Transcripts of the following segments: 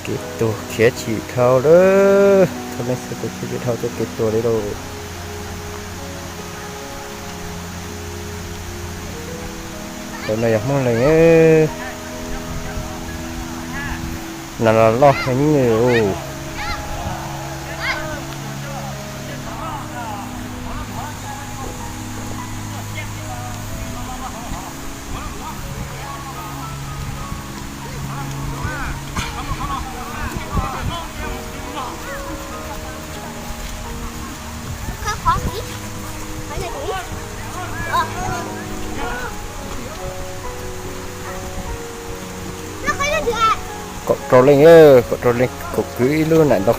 Kev tuag khiav tsis dhau lawm, txhua leej txhua tus khiav tsis dhau txoj kev tuag li lauj. Tus no yog Hmoob Leeg, nas los loj heev li. Kaum rau leej, kaum rau leej kaum kwv ib lub nam ntoo.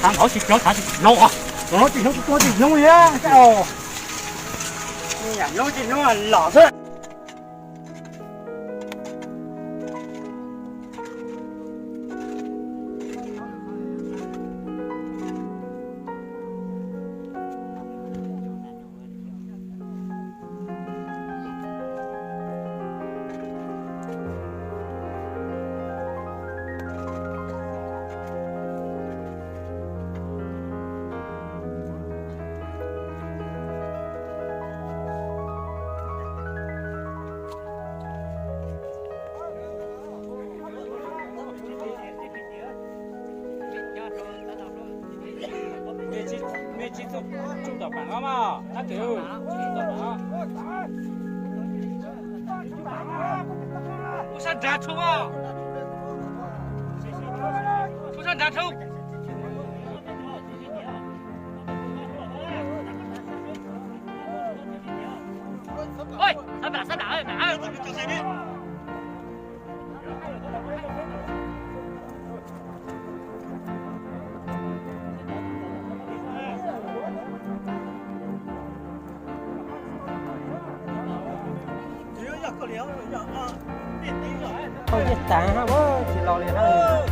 Thav nqauv tsis cov thav tsis los, thav no tsis hnub tsis tuaj tsis hnub li, thav no tsis hnub los xwb. Ua sab nrad tshoob, ua sab nrad tshoob. Tsis tav hab, tsis los li hab.